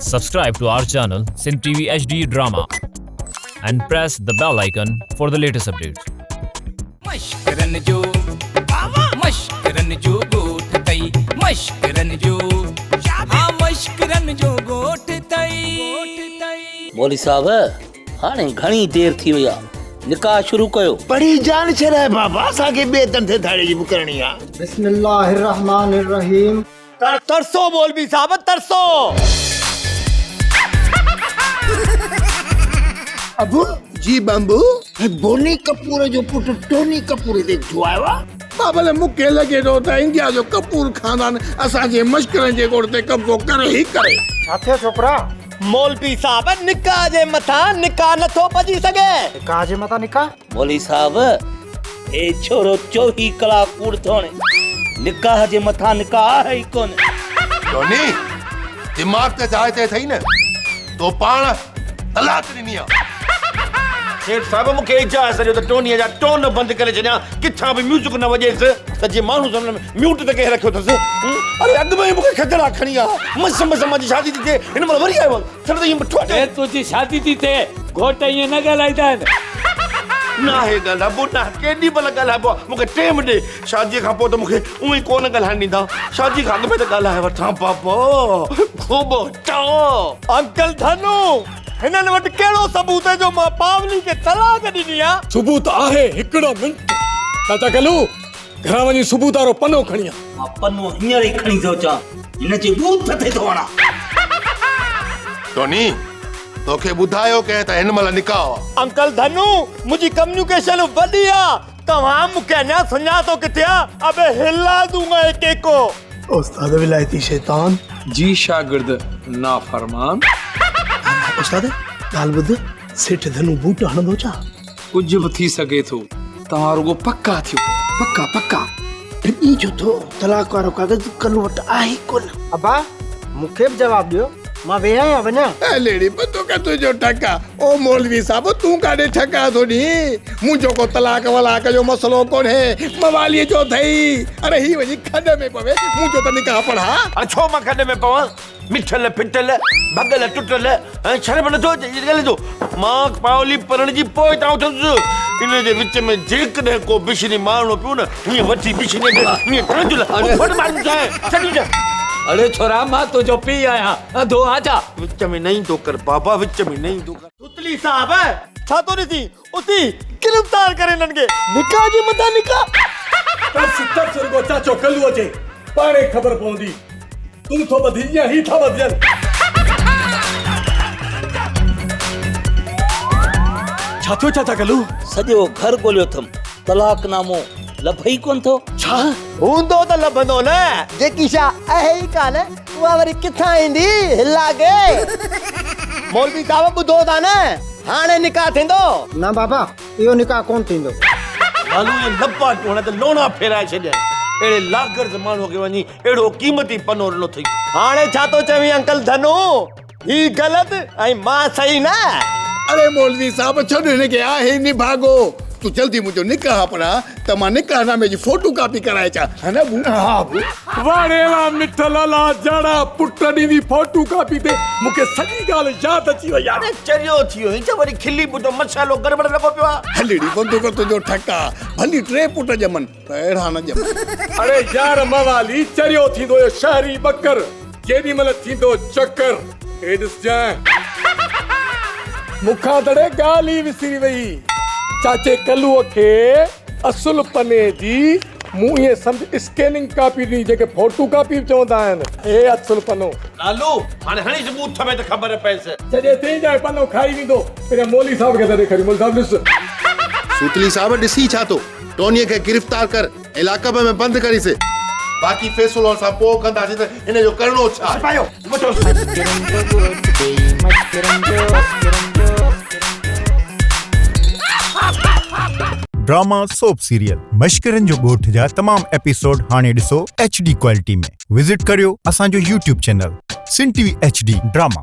Subscribe to our channel Sindh TV HD Drama and press the bell icon for the latest updates. مشڪرن جو مشڪرن جو ڳوٺ تئي مشڪرن جو ها مشڪرن جو ڳوٺ تئي. مولوي صاحب هاڻي گهڻي دير ٿي وئي آ نڪاح شروع ڪيو. پڙهي جان ڇڏائي بابا اسان کي ٻئي ڌنڌي ڌاڙي جي به ڪرڻي آ. بسم الله الرحمٰن الرحيم. ترسو مولوي صاحب ترسو. ابو جي بمبو هي بوني ڪپور جو پٽ ٽوني ڪپور هتي ڇو آيو آ؟ بابل مون کي لڳي ٿو ته انڊيا جو ڪپور خاندان اسان جي مشڪرن جي ڳوٺ تي قبضو ڪري ئي ڪري. ڇا ٿيو ڇوڪرا؟ مولوي صاحب نڪاح جي مٿان نڪاح نٿو پڄي سگهي. نڪاح جي مٿان نڪاح؟ مولوي صاحب هي ڇورو چوويهه ڪلاڪ ڪوڙ ٿو هڻي. نڪاح جي مٿان نڪاح آهي ئي ڪونه. ٽوني دماغ ته جاء تي اٿئي نه تو پاڻ طلاق ڏني آ. سيٺ صاحب مون کي اجازت ڏيو ته ٽونيء جا ٽون بند ڪري ڇڏيان ڪٿان به ميوزڪ نه وڄيس ته جيئن ماڻهو سمجهن ميوٽ ته ڪنهن رکيو اٿس. اري اڳ ۾ ئي مون کي کجڙا کڻي آ مس مس منهنجي شادي ٿي ٿئي هن مهل وري آيو آ ڇڏ ته ائين مٺو اي تنهنجي شادي ٿي ٿئي گهوٽ ائين نه ڳالهائيندا آهن. ناهي ڳالهائبو ناهي ڪيڏي مهل ڳالهائبو آ مون کي ٽيم ڏي شاديء کان پوء ته مون کي اونئن ئي ڪونه ڳالهائڻ ڏيندا شاديء کان اڳ ۾ ته ڳالهائي وٺان بابا خوب چئو. انڪل ڌنو هنن وٽ ڪهڙو ثبوت جو مان پاولي کي طلاق ڏني آ. ثبوت آهي هڪڙو منٽ چاچا گلو گهران وڃي ثبوت وارو پنو کڻي آ. مان پنو هينئر ئي کڻي ٿو اچان هن جي ٻوٿ تي ٿو هڻان. ٽوني توکي ٻڌايو ڪنهن ته هن مهل نڪاح آ. انڪل ڌنو منهنجي ڪميونيڪيشن وڏي آ توهان مون کي اڃا سڃاتو ڪٿي آ ابي هلا دونگا ايڪ ايڪ ڪو. استاد ولايتي شيطان. جي شاگرد نافرمان. استاد ڳالهه ٻڌ سيٺ ڌنو بوٽ هڻندو ڇا؟ ڪجهه به ٿي سگهي ٿو توهان رڳو پڪا ٿيو پڪا پڪا. ڊڄي ڇو ٿو طلاق وارو ڪاغذ ڪلو وٽ آهي ئي ڪونه. ابا مون کي به جواب ڏيو مان ويهان يا وڃان؟ ليڙي پتو ڪا تنهنجو ٺڪ آ. او مولوي صاحب تون ڪاڏي ٺڪا ٿو ڏين؟ منهنجو ڪو طلاق ولاق جو مسئلو ڪونهي، مواليء جو اٿئي. اڙي هي وڃي کڏ ۾ پوي، منهنجو ته نڪاح پڙهاء. اڙي ڇو مان کڏ ۾ پوان؟ مٺل ڦٽل، ڀڳل ٽٽل ۽ شرم نٿو اچي ڳالهين ٿو. مان پاولي پرڻجي پوء هتان اٿندس. ان جي وچ ۾ جيڪڏهن ڪو بشني مارڻو پيو نه، هيئن وٺي بشني کي هيئن ٽانجل ڦٽ ماريندوسانء. ڇڏيندس. اڙي ڇورا مان تنهنجو پيء آهيان، انڌو آهيان ڇا؟ وچ ۾ نه ايندو ڪر بابا وچ ۾ نه ايندو ڪر. سوتلي صاحب ڇا ٿو ڏسين اٿي گرفتار ڪر هنن کي نڪاح جي مٿان نڪاح. ترس ترس رڳو چاچو ڪلو اچي پاڻهي خبر پوندي تون ٿو ٻڌين يا هي ٿا ٻڌجن. ڇا ٿيو چاچا ڪلو؟ سڄو گهر ڳوليو اٿم طلاق نامو لڀي ئي ڪونه ٿو. ڇا؟ هوندو ته لڀندو نه جيڪي شيء آهي ئي ڪانه اها وري ڪٿان ايندي هلا کي. مولوي صاحب ٻڌو ٿا نه هاڻي نڪاح ٿيندو. نه بابا اهو نڪاح ڪونه ٿيندو. لالو ائين لپاٽون هڻ ته لوڻا ڦيرائي ڇڏيائين. اهڙي لاغرض ماڻهوء کي وڃي اهڙو قيمتي پنو ڏنو اٿئي. هاڻي ڇا ٿو چوين انڪل ڌنو؟ هي غلط ۽ مان صحيح نه. اڙي مولوي صاحب ڇڏ هن کي آهي نڀاڳو. تون جلدي منهنجو نڪاح پڙهاء ته مان نڪاح نامي جي فوٽو ڪاپي ڪرائي اچان. ها نه ابو؟ ها ابو. واڙي وا مٺل الا جهڙا پٽ ڏيندي فوٽو ڪاپي تي مون کي سڄي ڳالهه ياد اچي وئي آهي. اڙي چريو ٿي ويو آهين ڇا وري کلي ٻڌو مسئلو گڙٻڙ لڳو پيو آهي. هلي ڙي بندوق تنهنجو ٺڪ آ. ڀلي ٽي پٽ ڄمن پر اهڙا نه ڄمن. اڙي يار موالي چريو ٿيندو اهو شهري ٻڪر. جيڏي مھل ٿيندو چڪر هي ڏسجانء. مون کان ته ڙي ڳالهه ئي وسري وئي. چاچي ڪلوء کي اصل پني جي مون ائين سمجهه اسڪيننگ ڪاپي ڏني جنهن کي فوٽو ڪاپي به چوندا آهن. هي اصل پنو. لالو، هاڻي هڻيس ٻوٿ ۾ ته خبر پئيس. جڏهن تنهن جاء پنو کائي ويندو. پهريان مولوي صاحب کي ته ڏيکاريون. مولوي صاحب ڏس. سوتلي صاحب ڏسين ڇا ٿو؟ ٽونيء کي گرفتار ڪر. ۽ لاڪپ ۾ بند ڪريس. باقي فيصلو اسان پوء ڪنداسين ته هن جو ڪرڻو ڇا آهي. سپاهيو وٺوس. ڊراما سوپ سيريل مشڪرن جو ڳوٺ جا تمام ايپيسوڊ هاڻي ڏسو ايڇ ڊي ڪوالٽي ۾ وزٽ ڪريو اسان جو YouTube channel Sindh T V H D drama.